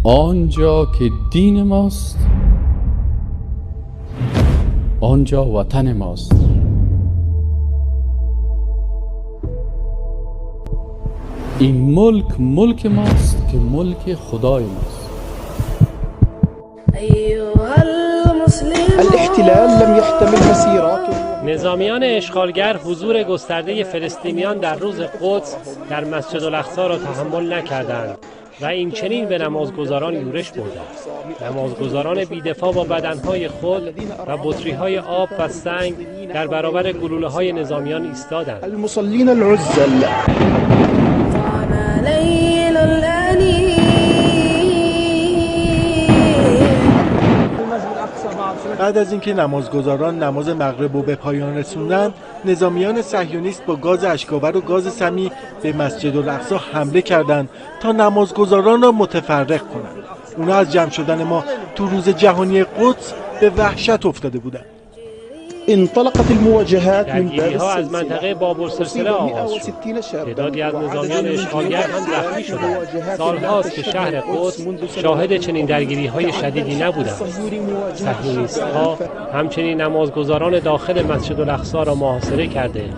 آنجا که دین ماست، آنجا وطن ماست. این ملک ملک ماست که ملک خدای ماست. الاحتلال لم يحتمل مسيرات. نظامیان اشغالگر حضور گسترده فلسطینیان در روز قدس در مسجد الاقصی را تحمل نکردند و این چنین به نمازگزاران یورش بردند. نمازگزاران بیدفاع با بدنهای خود و بطری‌های آب و سنگ در برابر گلوله‌های نظامیان ایستادند. المصلين العزل. بعد از اینکه نمازگزاران نماز مغرب رو به پایان رسوندند، نظامیان صهیونیست با گاز اشک‌آور و گاز سمی به مسجد الاقصی حمله کردند تا نمازگزاران را متفرق کنند. اونا از جمع شدن ما تو روز جهانی قدس به وحشت افتاده بودند. انطلقت المواجهات من درگیری‌ها از منطقه بابل سلسله آغاز شد. تعدادی از نظامیان اشغالگر هم زخمی شدند. سالهاست که شهر قدس شاهد چنین درگیری‌های شدیدی نبودند. صهیونیست‌ها همچنین نمازگزاران داخل مسجد الاقصی را محاصره کرده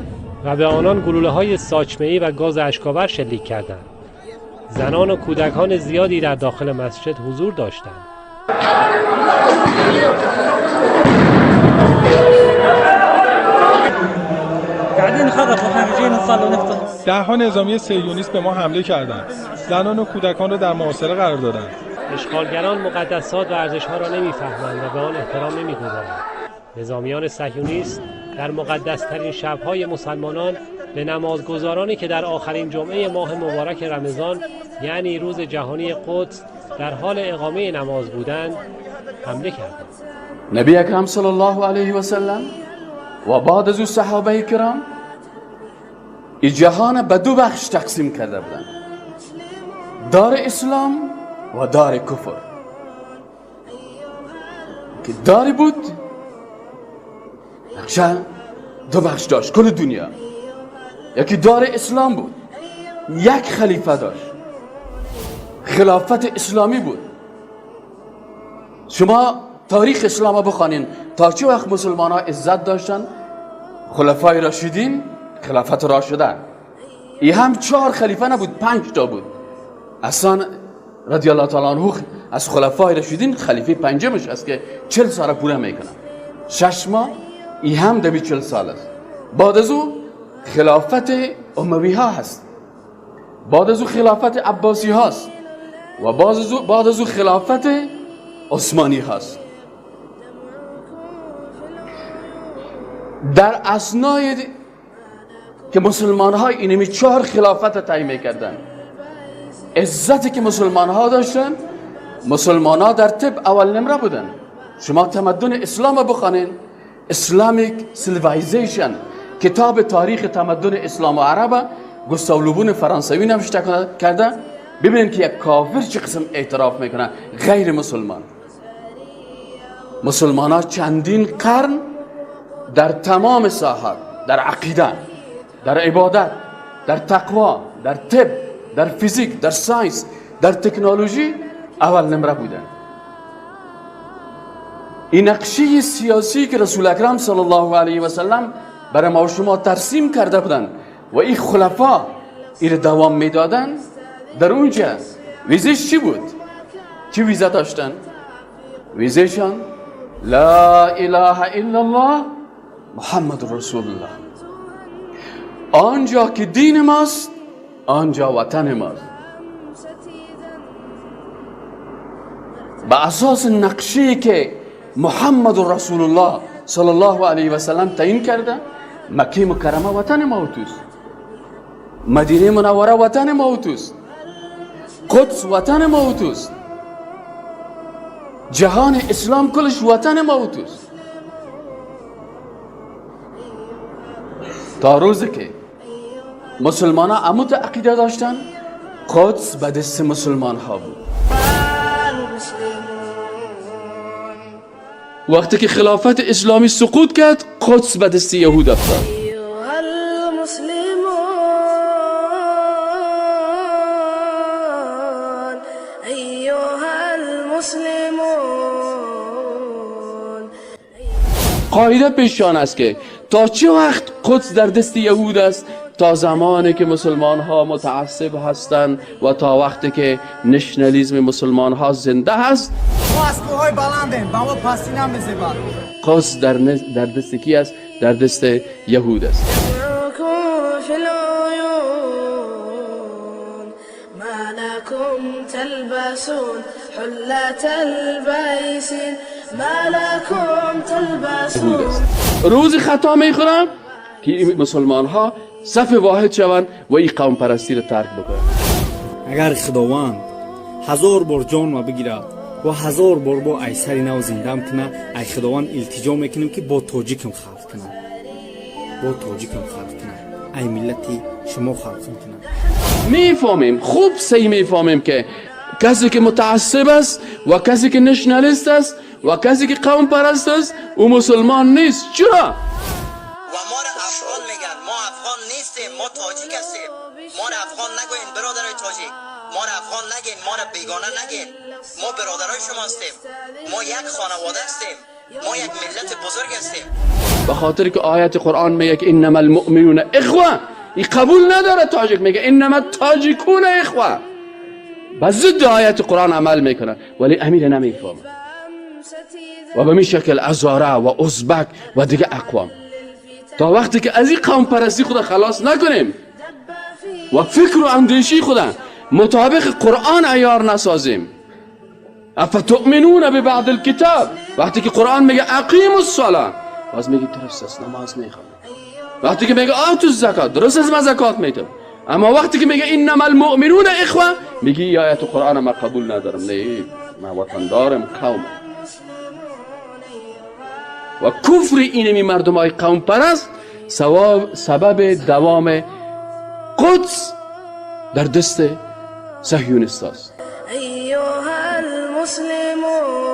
و به آنان گلوله‌های ساچمه‌ای و گاز اشک‌آور شلیک کردند. زنان و کودکان زیادی در داخل مسجد حضور داشتند. ده‌ها نظامی صهیونیست به ما حمله کردند. زنان و کودکان را در محاصره قرار دادند. اشغالگران مقدسات و ارزش‌ها را نمی‌فهمند و به آن احترام نمی‌گذارند. نظامیان صهیونیست در مقدس‌ترین شب‌های مسلمانان به نمازگزارانی که در آخرین جمعه ماه مبارک رمضان، یعنی روز جهانی قدس، در حال اقامه نماز بودند، حمله کردند. نبی اکرم صلی الله علیه و سلم و بعد از او صحابه کرام این جهان به دو بخش تقسیم کرده بودند: دار اسلام و دار کفر. که داری بود نقشه دو بخش داشت کل دنیا. یکی دار اسلام بود، یک خلیفه داشت، خلافت اسلامی بود. شما تاریخ اسلام بخوانین تا چه وقت مسلمان ها عزت داشتن؟ خلفای راشدین، خلافت راشده. ای هم 4 خلیفه نبود، 5 تا بود. اصلا رضی الله تعالی عنه از خلفای راشدین خلیفه پنجمش است که 40 سال پوره میکنه، 6 ماه. ای هم دمی 40 سال است. بعد از او خلافت اموی ها هست، بعد از او خلافت عباسی هاست و بعد از او خلافت عثمانی هاست. در اثنای که مسلمان ها اینمی 4 خلافت تعیین میکردن، عزتی که مسلمان ها داشتن، مسلمان ها در طب اول نمره بودن. شما تمدن اسلام بخوانین، Islamic Civilization، کتاب تاریخ تمدن اسلام و عرب، گوستاو لوبون فرانسوی نوشته کرده. ببینید که یک کافر چه قسم اعتراف میکنه، غیر مسلمان. مسلمان ها چندین قرن در تمام ساحات، در عقیده، در عبادت، در تقوا، در طب، در فیزیک، در science، در تکنولوژی اول نمره بودن. این نقشه سیاسی که رسول اکرم صلی الله علیه و سلم برای ما و شما ترسیم کرده بودن و این خلفا این دوام میدادن، در اونجا ویزش چی بود؟ چی ویزه داشتن؟ ویزشان لا اله الا الله محمد رسول الله. آنجا که دین ماست، آنجا وطن ماست. به اساس نقشه که محمد رسول الله صلی الله علیه و سلم تعیین کرده، مکه مکرمه وطن ما و توست، مدینه منوره وطن ما و توست، قدس وطن ما و توست، جهان اسلام کلش وطن ما و توست. تا روزی که مسلمان ها عمود عقیده داشتن، قدس به دست مسلمان ها بود. وقتی که خلافت اسلامی سقوط کرد، قدس به دست یهود افتاد. أيها المسلمون. قاعده پیشان است که تا چه وقت قدس در دست یهود است؟ تا زمانی که مسلمان ها متعصب هستند و تا وقتی که نشنالیسم مسلمان ها زنده هست. ما از کوههای بلندیم، با ما پستی نمیزیبند. قدس در دست کی است؟ در دست یهود است. دمعكم في العيون ما لكم تلبسون حلة البيس ما لكم تلبسون. روز خطا میخورم که مسلمان ها صف واحد شوند و این قوم پرستی را ترک بکنند. اگر خداوند 1000 بار جان ما بگیرد و 1000 بار با ایسری نو زندم کنه، ای خداوند التجا میکنیم که با تاجیکم خلق کنه، با تاجیکم خلق کنه، ای ملتی شما خلق کنه. میفهمیم، خوب صحیح میفهمیم که کسی که متعصب است و کسی که نشنالیست است و کسی که قوم پرست است او مسلمان نیست. چرا؟ و ما را افغان میگن، ما افغان نیستیم، ما تاجیک هستیم. ما را افغان نگوین برادرای تاجیک، ما را افغان نگین، ما را بیگانه نگین. ما برادرای شما هستیم، ما یک خانواده هستیم، ما یک ملت بزرگ هستیم. به خاطر که آیت قرآن میگه که انما المؤمنون اخوه، این قبول نداره. تاجیک میگه انما التاجیکون اخوه، به ضد آیت قرآن عمل میکنه، ولی امیر نمیفهمه. و به می شکل ازاره و ازبک و دیگه اقوام، تا وقتی که از این قوم پرستی خود خلاص نکنیم و فکر و اندیشی خود مطابق قرآن عیار نسازیم. افتؤمنون ببعض الکتاب، وقتی که قرآن میگه اقیم الصلاه، باز میگه درست است نماز میخوام. وقتی که میگه آتوا الزکات، درست است من زکات میدم. اما وقتی که میگه انما المؤمنون اخوه، میگه آیت قرآن ما قبول ندارم، نه من وطن دارم قوم. و کفر اینمی مردم های قوم پرست سبب دوام قدس در دست صهیونیست است. أيها المسلمون.